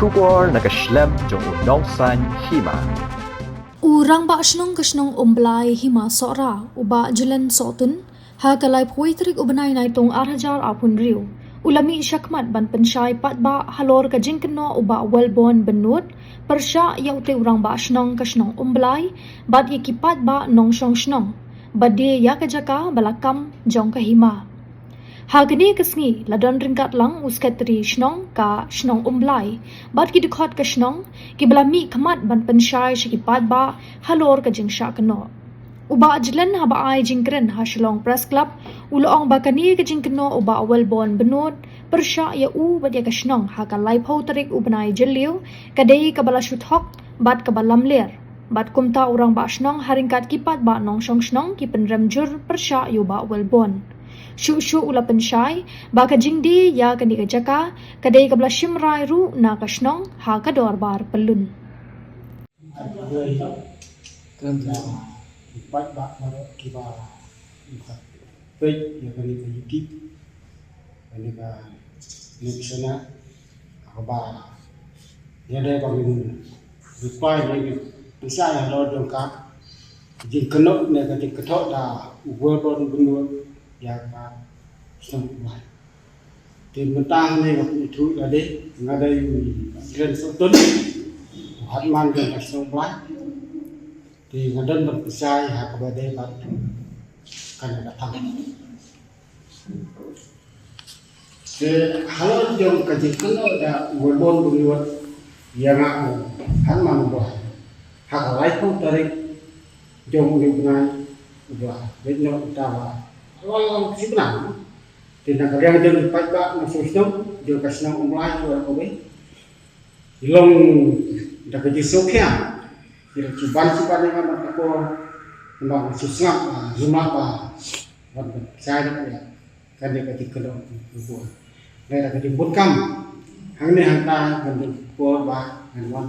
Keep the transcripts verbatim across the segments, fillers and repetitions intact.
Khubor na ka shlem jong u nongsaiñ hima. U Rangbah Shnong ka shnong Umblai Hima Sohra, u Bah Jlen Sohtun, ha ka laiphew tarik u bnai Naitung ar hajar arphew hynriew, u la mih shakhmat ban pynshai paidbah halor ka jingkynnoh u Bah Wellborn Bynnud pyrshah ïa utei u Rangbah Shnong ka shnong Umblai bad ïa ki paidbah nongshong shnong ba die ïa ka jaka ba la kam jong ka hima. Ha kane ka sngi la don ryngkat lang u Sekretari Shnong ka shnong Umblai bad ki dkhot ka shnong kiba la mih khmat ban pynshai sha ki paidbah halor ka jingshah kynnoh. U Bah Jlen haba ai jingkren ha Shillong Press Club u la ong ba kane ka jingkynnoh u Bah Wellborn Bynnud pyrshah ïa u bad ïa ka shnong ha ka laiphew tarik u bnai Jylliew ka dei kaba la shu thok bad kaba lamler. Bad kumta u Rangbah Shnong ha ryngkat ki paidbah nongshong shnong ki pynrem jur pyrshah ïa u Bah Wellborn. Shuh shuh u la pynshai ba ka jingdie ïa kane ka jaka ka dei kaba la shim rai ruh na ka shnong ha ka dorbar pyllun. Kren ïa ki paidbah baroh kiba peit ïa kane ka YouTube, kane ka news channel, kaba ïa dei ba ngin reply, ngin pynshai halor jong ka jingkynnoh ne ka jingkynnoh da u Wellborn Bynnud ïa ka shnong Umblai. Te mynta hangne nga pynithuh ïa lade, nga dei u Jlen Sohtun, u hadman jong ka shnong Umblai. Te nga don ban pynshai ha kaba dei bad kane ka thang. Te halor jong ka jingkynnoh da u Wellborn Bynnud ïa nga u hadman Umblai ha ka laiphew tarik jong une u bnai, u Blai leit noh uta ba la long shi bnai. Te na ka liang jong ki paidbah nongshong shnong jong ka shnong Umblai, kawei kawei, i long da ka jingsngewkhia, i la shu ban shu ban ïa nga bad ka por, namar nga shu sngap ba jumlah ba wan ban pynshai ïa kane ka jingkynnoh jong u. Dei da ka jingbun kam hangne hangta ngan don por ba ngan wan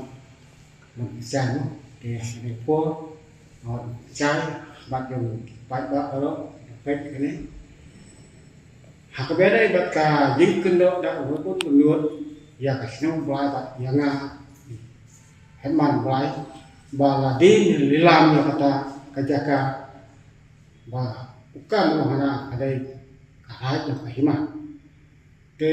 ban pynshai, mo. Te hangne por ngan wan pynshai bad jong ki paidbah baroh, peit kane. Ha kaba ïadei bad ka jingkynnoh da u Wellborn Bynnud ïa ka shnong Umblai bad ïa nga, hadman Umblai, ba la die ne lilam ïa kata ka jaka ba u kam u hana ka dei ka raid jong ka hima. Te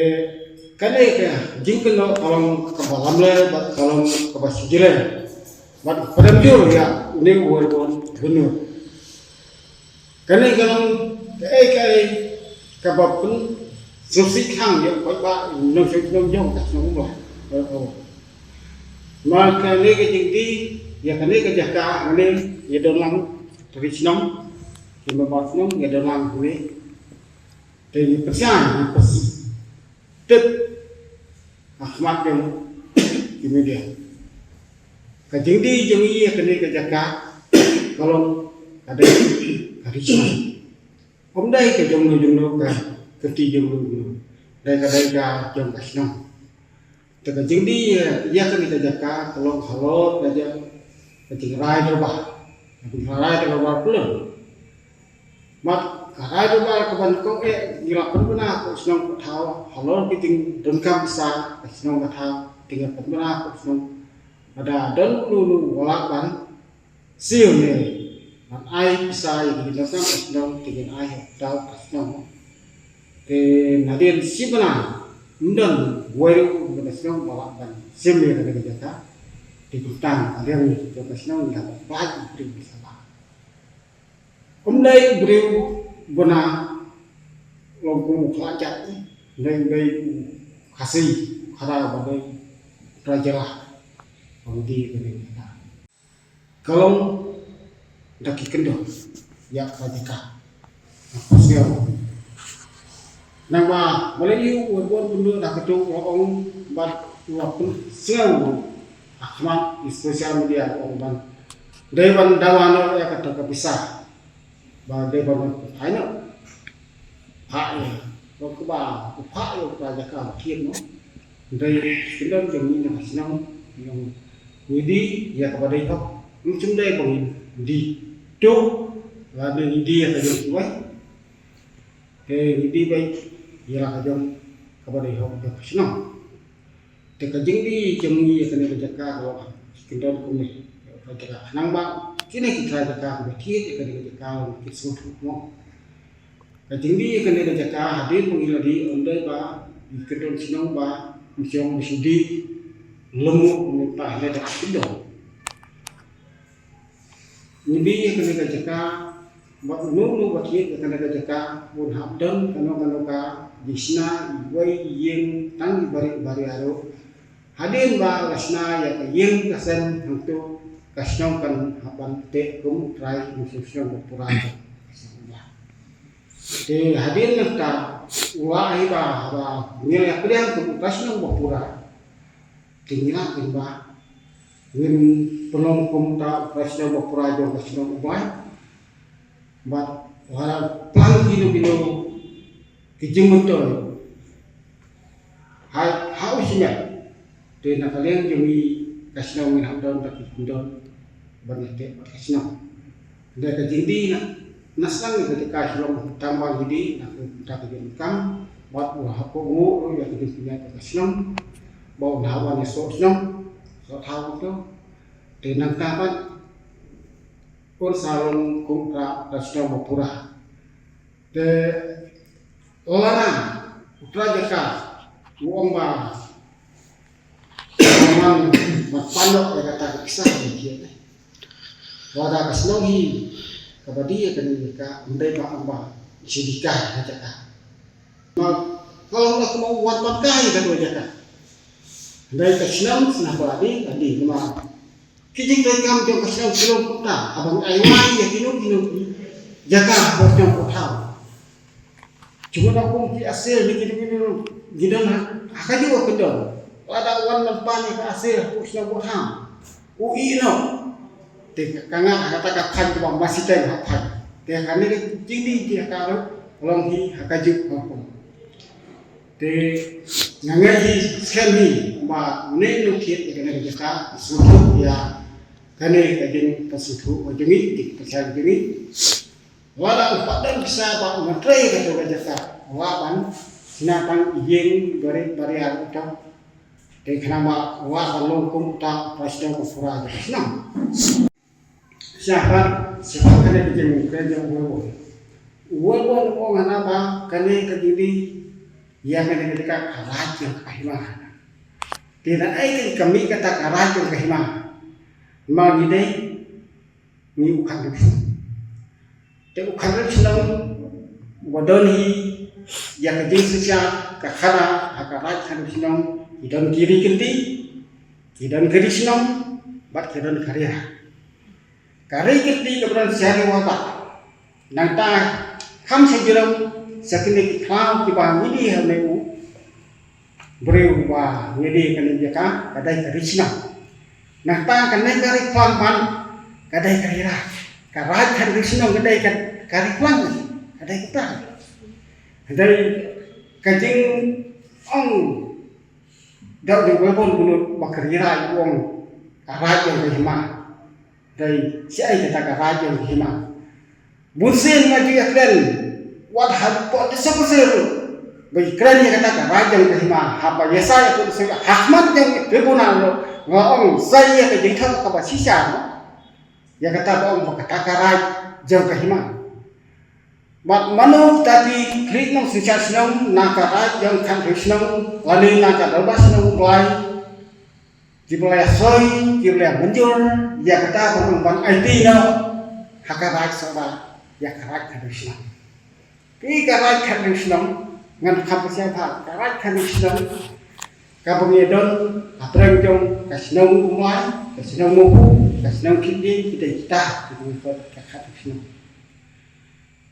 kane ka jingkynnoh ka long kaba lamler bad ka long kaba shu jyllei bad ka pynrem jur ïa une u Wellborn Bynnud. Kane ka long kaei kaei kaba pynsngewsih khang ïa u paidbah nongshong shnong jong ka shnong Umblai. Ma kane ka jingdie ïa kane ka jaka hangne ïa don lang ki shnong, ki member shnong ïa don lang hangne. Te ngi pyrshang, ngi pyrshang tip ha khmat jong ki media. Ka jingdie jong ngi ïa kane ka jaka ka long ka dei ka ri shnong. Ym dei ka jong no jong no, ka kynti jong no jong no. Dei ka dei ka jong ka shnong. Te ka jingdie ïa kane ka jaka ka long halor ka jong ka jingrai dorbar. Ka jingrai dorbar pynlong. Bad ka rai dorbar ka ban kong eh ngi la pynbna ko shnong ko thaw halor ki jingdonkam pisa ka shnong ka thaw, te ngi la pynbna ko shnong. Lada don uno uno u lah ban siew ne ban ai pisa ïa ki jingdonkam ka shnong, te ngin ai ha u thaw ka shnong. Te nadien shi bnai ym don uwei ruh u nongshong shnong ba lah ban shim ïa kane ka jaka. Te kumta ka liang jong ka shnong ngi hap ban pynbna ïa u briew ba sha ba Ym dei u briew ba na long kum u Khlajat, ym dei, ym dei u Khasi, u Khara, ba dei u Trai jylla ba mih dei ka dei ka. Ka long da ki kyndon ïa ka jaka. Ka sngew. Nangba balei u Wellborn Bynnud da katu u la ong bad u la pynsngew ha khmat ki social media, u ong ban dei ban dawa noh ïa kata ka pisa ba dei ban pynphai noh. Phah ïa, ba kaba u phah ïa u ka jaka ba thied noh. Dei kyndon jong ngi na ka shnong, ngi ong ngi die ïa kaba dei hok. Ym shym dei ba ngi die tuh lane ngi die ïa ka jong kiwei. Te ngi die beit ïa la ka jong kaba dei hok jong ka shnong. Te ka jingdih jong ngi ïa kane ka jaka ka long ha ki kyndon kumne. Ka jaka khnang ba kine ki trai jaka kiba thied ïa kane ka jaka long ki sngewthuh mo. Ka jingdih ïa kane ka jaka hadien ba ngi la dih, ym dei ba ki kyndon shnong ba ym shong ba shu dih lem mo, mynta hynrei da ka kyndon. Ngi dih ïa kane ka jaka, bad uno uno ba thied ïa kane ka jaka un hap don kano kano ka jingshna, iwei i ïing, tang i bari bari aro. Hadien ba la shna ïa ka ïing ka sem hangto, ka shnong kan hap ban teh kum u trai, u shnong shnong ba pura. Te hadien nangta u lah hi ba, ba ngi la pdiang kum u trai shnong ba pura. Te ngi lah hi ba ngin pynlong kum uta u trai shnong ba pura jong ka shnong U Blai. Bad la plang kino kino ki jingmyntoi ha, ha u shimet. Te na ka liang jong ngi ka shnong ngin hap don da ki kyndon ban ïateh bad ka shnong. Hynrei ka jingdih na, na sdang ïa ka jaka shnong tang ba ngi dih na ka, ka jingkam, bad u hapoh nguh ruh ïa ka jingpynïaid ka shnong ba un hap wan ïasoh shnong, soh thaw to. Te nangta pat un sa long kum uta u trai shnong ba pura. Te lada u trai jaka u ong ba man, man pan noh ïa kata ka pisa ka jingthied. Lada ka shnong hi kaba dih ïa kane ka, ym dei ba ong ba shi dih ka ha jaka. Ma ka long la kumba u wan pan ka ïa kata ka jaka. Hynrei ka shnong sngewbha dih, ka dih, namar ki jingdonkam jong ka shnong ki long kumta, haba ngi ai wai ïa kino kino ki jaka ha shnong ka thaw. Jngoh na kum ki asil ne kino kino, ngi don ha, ha kajuh ka kyndon. Lada wan man pan ïa ka asil ha shnong ka thaw, u ïeh noh. Te ka ngat ha kata ka phan kaba masi teng ha phan. Te kane ka jingdih jong ka ruh long hi ha kajuh ka kum. Te nga ngeit hi skhem hi ba une u nongthied ïa kane ka jaka u sngewthuh ïa kane ka jingpynsngewthuh ka jong ngi, ka jingpynsngewthuh ka jong ngi. Lada u pat don pisa ba u nang trei ïa kata ka jaka, u lah ban shna tang ïing barit baria ruh to. Te khnang ba u lah ban long kum uta u president ka pura jong ka shnong. Shaphang, shaphang kane ka jingkren jong u Wai Bon. U Wai Bon u ong hana ba kane ka jingdih ïa kane ka jaka ka raid jong ka hima. Te na ai ka jingkam ïa kata ka raid jong ka hima. Ma ngi dei ngi u khatduh shnong. Te u khatduh shnong ba don hi ïa ka jingshisha ka khana ha ka raid khatduh shnong, ki don ki ri kynti, ki don ka ri shnong, bad ki don ka ri rat. Ka ri kynti kaba don sha ri Wahbah. Nangta kham sha jrong sha kine ki khlaw kiba ngi dih ha une u briew ba ngi dih kane jaka ka dei ka ri shnong. Nangta kane ka ri khlam ban ka dei ka ri rat. Ka raid khatduh shnong ka dei ka, ka ri khlam ka dei kata. Ka dei ka jingong da u Wai Bon Bunud ba ka ri rat u ong ka raid jong ka hima. Dei shi ai kata ka raid jong ka hima. Bun sien nga ju ïa kren wat hapoh District Council ruh ba ïa kren ïa kata ka raid jong ka hima, haba ïa sa ïa ka District ha khmat jong ka tribunal ruh nga ong sa ïa ka jingthoh kaba shisha ïa kata ba ong ba kata ka raid jong ka hima. Bad mano kita ki khlieh nongsynshar shnong na ka raid jong ka khathynriew shnong lane na ka dorbar shnong U Blai. Kiba la ïa soi, kiba la ïa mynjur ïa kata ba ong ban aiti noh ha ka raid Sohra ïa ka raid khathynriew shnong. Te ka raid khathynriew shnong ngan kham pynshai bha, ka raid khathynriew shnong kaba ngi don hapdeng jong ka shnong U Blai, ka shnong Mawphuh, ka shnong Khyndiat, kita kita kiba ngi don ka khathynriew shnong.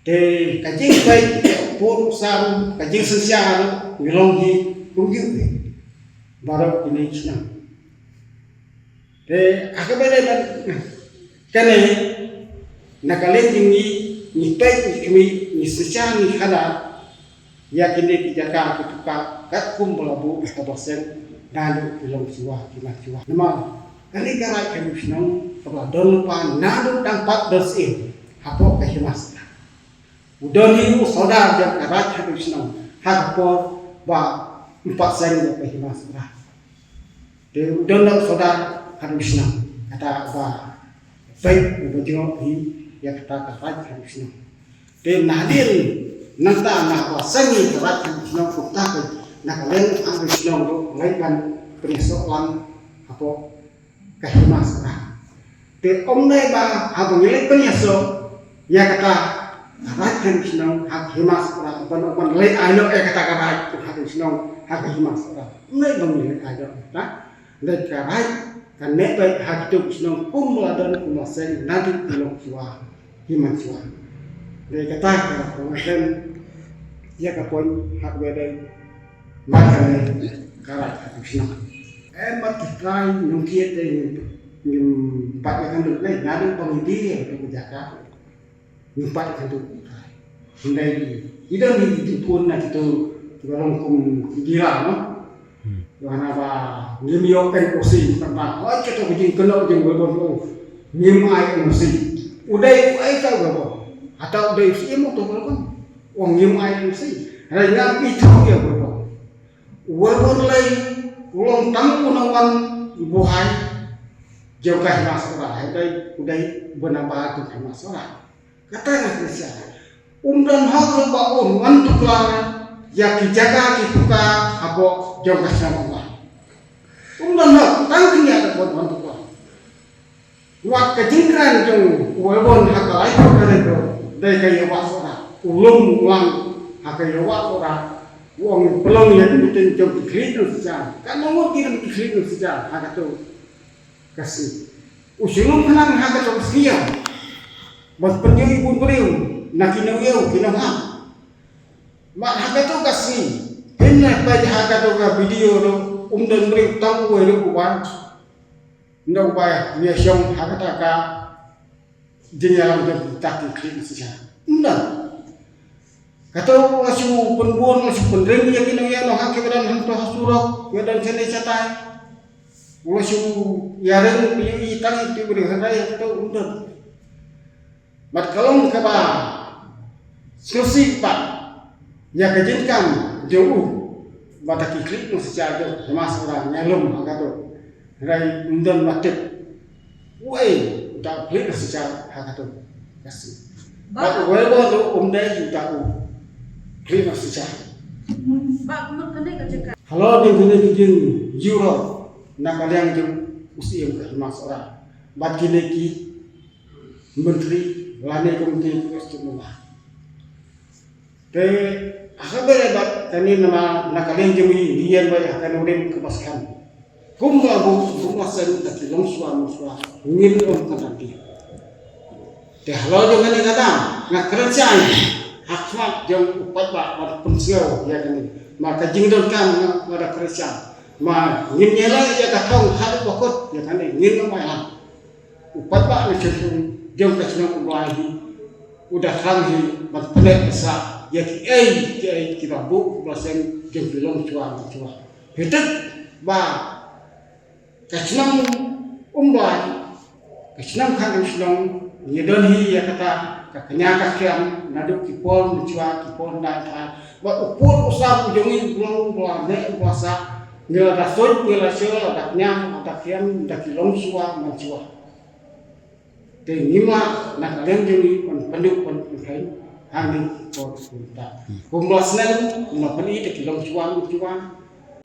Te ka jingpeit, pur u sam, ka jingsynshar ruh ngi long hi kumjuh hi baroh kine ki shnong. Te ha kaba ïadei bad kane, na ka liang jong ngi, ngi peit, ngi khmih, ngi synshar, ngi khadar ïa kine ki jaka ki tukar katkum ba la buh ha kaba seng, naduh ki long shuwa, ki mat shuwa. Namar kane ka raid khathynriew shnong kaba la don lypa naduh tang pat don syiem hapoh ka hima Sohra. U don hi u sordar jong ka raid khathynriew shnong ha ka por ba ym pat seng ïa ka hima Sohra. Te u don la u sordar haduh shnong. Kata ba peit u ba jngoh hi ïa kata ka raid haduh shnong. Te nadien nangta na ba seng ïa ka raid haduh shnong kumta ka na ka liang haduh shnong ruh leit ban pynïasoh lang hapoh ka hima Sohra. Te ym dei ba haba ngi leit pynïasoh ïa kata ka raid haduh shnong ha ka hima Sohra ban ban leit ai noh ïa kata ka raid haduh shnong ha ka hima Sohra. Ym dei ba ngi leit ai noh ïa kata. Dei ka raid ka neh beit ha kito ki shnong kum la don kum la seng naduh ki long shuwa ki man shuwa. Dei kata ka ba nga kren ïa ka point ha kaba dei mar kane ka raid ha ki shnong. Em, bad ki trai nongkiet te ngim ngim pat ïa ka lut lei naduh ba ngi die ïa ka jaka. Ngim pat ïa ka lut. Hynrei i don i pun na kito kiba long kum ki dira, no? Ïoh hana ba ngim ïoh N O C, tang ba hoi kito ki jingkynnoh jong u Wellborn, ngim ai N O C. U dei u ai ta u Wellborn. Hata u dei u C M u to u Wellborn. U ngim ai N O C. Hynrei ngam ithuh ïa u Wellborn. U Wellborn lei u long tang u nongwan buhai jong ka hima Sohra. Hynrei u dei u bynaba jong ka hima Sohra. Kata nga kren sha. Um don hok ruh ba un wan tuklar ïa ki jaka ki puka hapoh jong ka shnong Umblai. Um don hok tang kynja da bun wan tuklar. Wat ka jingkren jong u Wellborn ha ka laiphew tarik ruh dei ka ïa wah Sohra. U lum u lang ha ka ïa wah Sohra. U ong pynlong ïa ki meeting jong ki khlieh nongsijar. Katno ngut ki dang ki khlieh nongsijar ha kato ka sngi. U shu lum khnang ha kato ka sngi ïa ban pynïoh ïa bun briew na ki nongïew ki nonghap. Bad ha kato ka sngi, hynrei peit ha kato ka video ruh um don briew tang uwei ruh uba ym don uba ïashong ha kata ka jingïalam jong kita ki khlieh nongsijar. Ym don. Kato la shu pynbun, la shu pynring ïa ki nongïalam ha kiba don hangto ha surok, kiba don shane shatai. La shu ïaring ïa i tang ïa ki briew, hynrei kato ym don. Bad ka long kaba sngewsih pat ïa ka jingkam jong u. Bad ki khlieh nongsijar jong u Thomas Sohra ngi lum ha kato. Hynrei ym don ba tip uei uta u khlieh nongsijar ha kato ka sngi. Bad uwei ba u um dei uta u khlieh nongsijar. Halor jong kine ki jingjur na ka liang jong u Syiem ka hima Sohra bad kine ki myntri lane komiti ki West Jaiñtia. Te ha kaba ïadei bad kane, namar na ka liang jong ngi ngi ïeng beit ha kane ka rim kaba skhem. Kumba bun, kumba seng da ki longshuwa manshuwa ngin ym kynran. Te halor jong kane ka daw nga kren shai ha khmat jong u paidbah ban pynsngew ïa kane. Ma ka jingdonkam nga da kren shai. Ma ngin ïaleh ïa ka thong haduh ba kut ïa kane ngin ym ai lang. U paidbah na shnong jong ka shnong Umblai hi u da khlem hi ban pynleh pisa ïa kiei kiei kiba buh ba seng jong ki longshuwa manshuwa. Hi tip ba ka shnong Umblai, ka shnong khandang shnong, ngi don hi ïa kata ka kñia ka khiam naduh ki por mynshuwa ki por dang thai. Bad u pud u sam u jong ngi u long u ba neh u ba sah, ngi la da suid ngi la sher, la da kñia, la da khiam da ki longshuwa manshuwa. Te ngim lah na ka liang jong ngi ban pynduh ban pynkheiñ hangne ki por mynta. Kumba snem kumba pyni da ki longshuwa manshuwa.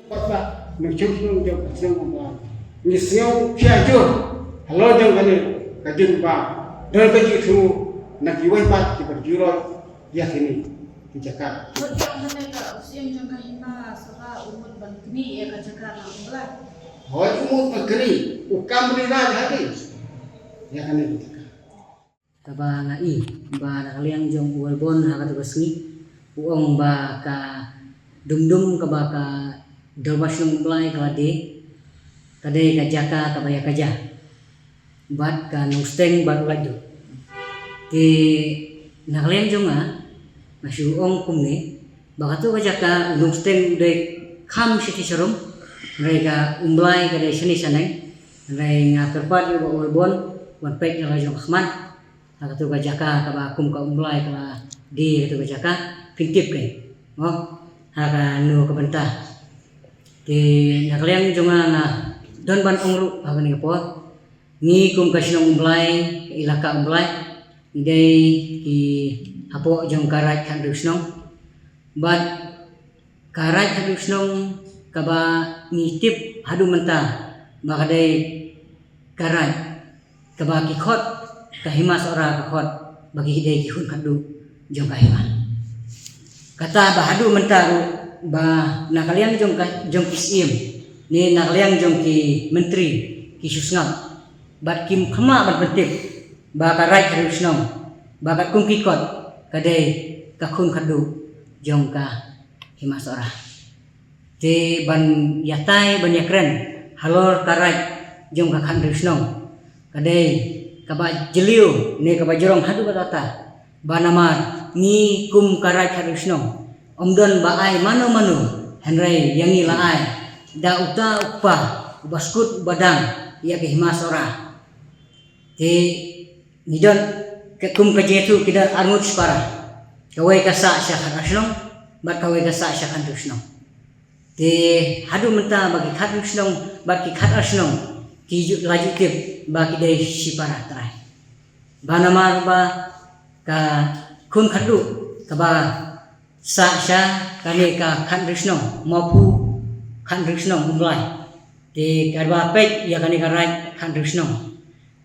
Paidbah nongshong shnong jong ka shnong Umblai ngi sngew khia jur halor jong kane ka jing ba don ka jingthmu na kiwei pat kiba ju roi ïa kine ki jaka. Hooid, ïa kane ka u Syiem jong ka hima Sohra u mut ban knieh ïa ka jaka na Umblai. Hooid, u mut ban knieh, u kam ri raid ha kane ïa kane ka jaka. Kaba nga i ba na ka liang jong u Wellborn ha kato ka sngi u ong ba ka dum dum kaba ka dorbar shnong Umblai ka la die ka dei ka jaka kaba ïa ka ja bad ka nongsteng bad u laitluid. Te na ka liang jong nga nga shu ong kumne ba kato ka jaka u nongsteng u dei kham shati sharum, hynrei ka Umblai ka dei shane shaneng. Hynrei nga kyrpad ïa u Bah Wellborn ban peit ïa la jong ka khmat ha kato ka jaka kaba kum ka Umblai ka la die kato ka jaka, phin tip kein mo ha kano ka bynta. Te na ka liang jong nga nga Don ban ong ruh ha kane ka por, ngi kum ka shnong Umblai, ka ilaka Umblai, ngi dei ki hapoh jong ka Raid Khathynriew Shnong. Bad ka Raid Khathynriew Shnong kaba ngi tip haduh mynta ba ka dei ka Raid kaba ki khot, ka Hima Sohra ka khot ba ki dei ki khun khatduh jong ka Hima. Kata ba haduh mynta ruh ba na ka liang jong ka, jong ki Syiem ne na ka liang jong ki Myntri ki shu sngap bad kim khmih ban pyntip ba ka Raid Khathynriew Shnong ba katkum ki kot ka dei ka khun khatduh jong ka Hima Sohra. Te ban ïatai ban ïakren halor ka Raid jong ka Khathynriew Shnong ka dei kaba jylliew ne kaba jrong haduh katta katta. Ba namar ngi kum ka Raid Khathynriew Shnong ym don ba ai mano mano, hynrei ïa ngi la ai da uta u kpa uba skud uba dang ïa ka Hima Sohra. Te ngi don ka kum ka jingïathuh ki don arngut shipara. Kawei ka sah sha Khatar Shnong bad kawei ka sah sha Khatar Shnong. Te haduh mynta ba ki Khatar Shnong bad ki Khatar Shnong ki ju la ju tip ba ki dei shipara trai. Ba namar ba ka khun khatduh kaba sah sha kane ka Khatar Shnong, Mawphu Khatar Shnong Umblai. Te kaba peit ïa kane ka Raid Khatar Shnong.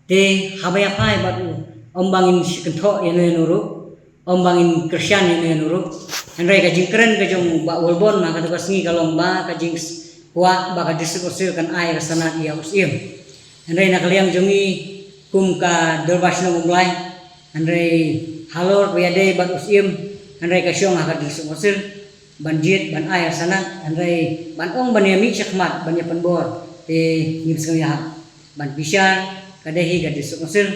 Te haba ïa phai bad u, ym ba ngin shi kynthoh ïa no ïa no ruh, ym ba ngin kyrshan ïa no ïa no ruh. Hynrei ka jingkren ka jong Bah Walbon ha kata ka sngi ka long ba ka jingkwah ba ka District Council kan ai ka sanad ïa u Syiem. Hynrei na ka liang jong ngi kum ka Dorbar Shnong Umblai, hynrei halor ba ïadei bad u Syiem, hynrei ka shong ha ka District Council ban jied ban ai ka sanad, hynrei ban ong ban ïa mih shakhmat ban ïa pynbor te ngim sngew ïahap. Ban bishar ka dei hi ka District Council,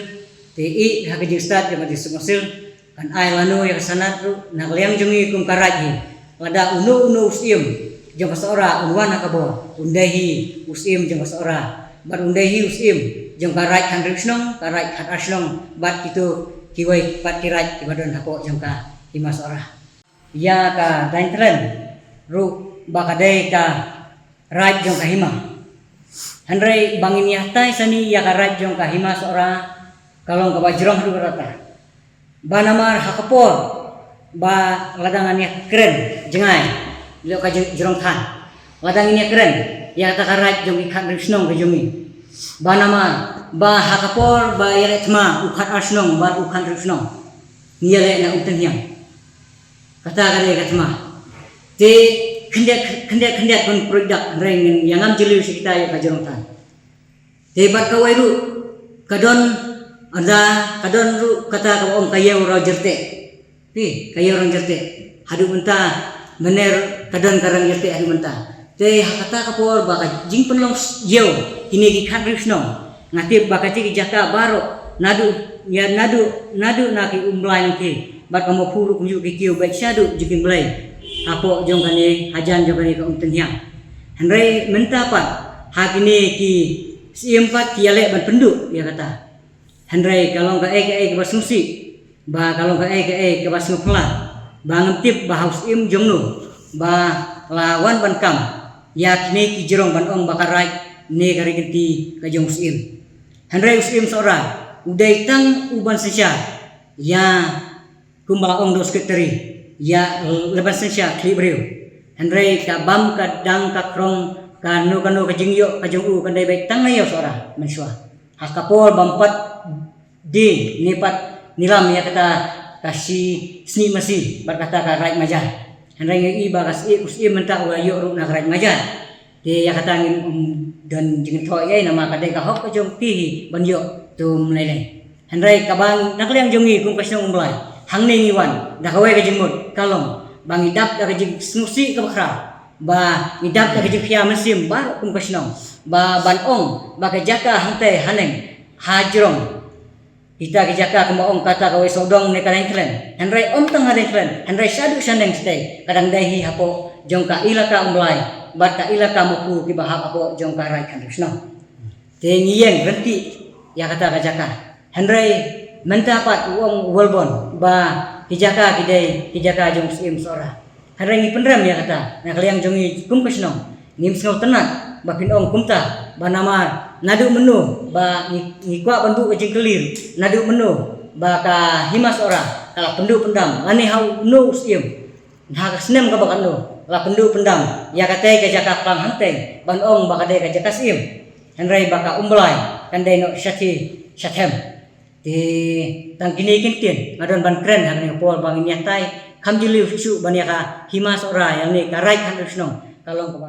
te i ha ka jingstad ka District Council kan ai lano ïa ka sanad ruh na ka liang jong ngi kum ka Raid hi. Lada uno uno u Syiem jong ka Sohra un wan ha ka bor, un dei hi u Syiem jong ka Sohra bad un dei hi u Syiem jong ka Raid Khathynriew Shnong, ka Raid Khatar Shnong bad kito kiwei pat ki Raid kiba don hapoh jong ka Hima Sohra. Ïa ka Daintren ruh ba ka dei ka Raid jong ka Hima. Hynrei ba ngin ïatai sani ïa ka Raid jong ka Hima Sohra ka long kaba jrong haduh katta katta. Ba namar ha ka por ba lada ngan ïakren jngai, leh ka jrong than, lada ngin ïakren ïa kata ka Raid jong ki Khathynriew Shnong ka jong ngi. Ba namar ba ha ka por ba ïaleh thma u Khatar Shnong bad u Khathynriew Shnong, ngi ïaleh na Umtynhiang. Kata ka dei ka thma. Te khyndiat khyndiat khyndiat ban pruid dak, hynrei ngin ïa ngam jylliew sha kita ïa ka jrong than. Te bad kawei ruh ka don, ynda ka don ruh kata kaba ong ka Ïew Raw Jyrteh. Phi, ka Ïew Raw Jyrteh haduh mynta mynner ka don ka Raw Jyrteh haduh mynta. Te ha kata ka por ba ka jingpynlong ïew kine ki Khathynriew Shnong, nga tip ba ka jaka baroh naduh ïa naduh naduh na ki Umblai nangkei bad ka Mawphu ruh kumjuh ki kiew beit shaduh Juking Blei hapoh jong kane, hajan jong kane ka Umtynhiang. Hynrei mynta pat ha kine ki Syiem pat ki ïaleh ban pynduh ïa kata. Hynrei ka long kaei kaei kaba sngewsih, ba ka long kaei kaei kaba sngewphylla, ba ngam tip ba ha u Syiem jong no ba la wan ban kam ïa kine ki jrong ban ong ba ka Raid ne ka Ri Kynti ka jong u Syiem. Hynrei u Syiem Sohra u dei tang u ban synshar ïa, kumba ong da u Secretary, ïa, le ban synshar khlieh briew. Hynrei ka bam ka dang ka khrong, kano kano ka jingïoh ka jong u kan dei beit tang na ïa u Sohra mynshuwa. Ha ka por bym pat die ne pat nilam ïa kata ka shi snieh masi bad kata ka Raid Majar. Hynrei nga i ba ka Syiem, u Syiem mynta u la ïoh ruh na ka Raid Majar. Te ïa kata ngim, um, don jingthoh ïa, namar ka dei ka hok ka jong ki hi ban ïoh, to ym lei lei. Hynrei kaba na ka liang jong ngi kum ka shnong Umblai, hangne ngi wan da kawei ka jingmut ka long ba ngi dap da ka jingsngewsih kaba khraw, ba ngi dap da ka jingkhia mynsiem baroh kum ka shnong, ba ban ong ba ka jaka hangtei haneng ha jrong, kita ki jaka kumba ong kata kawei sawdong ne ka Daintren, hynrei ym tang ha Daintren, hynrei shaduh shaneng shatei ka dang dei hi hapoh jong ka ilaka Umblai bad ka ilaka Mawphu kiba hap hapoh jong ka Raid Khathynriew Shnong. Te ngi ïeng ryntih ïa kata ka jaka. Hynrei mynta pat u ong u Walbon ba ki jaka ki dei ki jaka jong u Syiem Sohra. Hynrei ngi pynrem ïa kata, na ka liang jong ngi kum ka shnong ngim sngewtynnad ba phin ong kumta, ba namar naduh mynno ba ngi, ngi kwah ban buh ka jingkylli, naduh mynno ba ka Hima Sohra ka la pynduh pyndam, lane ha uno u syiem, ha ka snem kaba katno la pynduh pyndam ïa katei ka jaka klang hangtei ban ong ba ka dei ka jaka syiem, hynrei ba ka Umblai kan dei noh shathie shathem. Te tang kine ki ktien nga don ban kren ha kane ka por ba ngin ïatai, kham jylliew shuh shuh ban ïa ka Hima Sohra, ïa kane ka Raid Hynriew Shnong, ka long kaba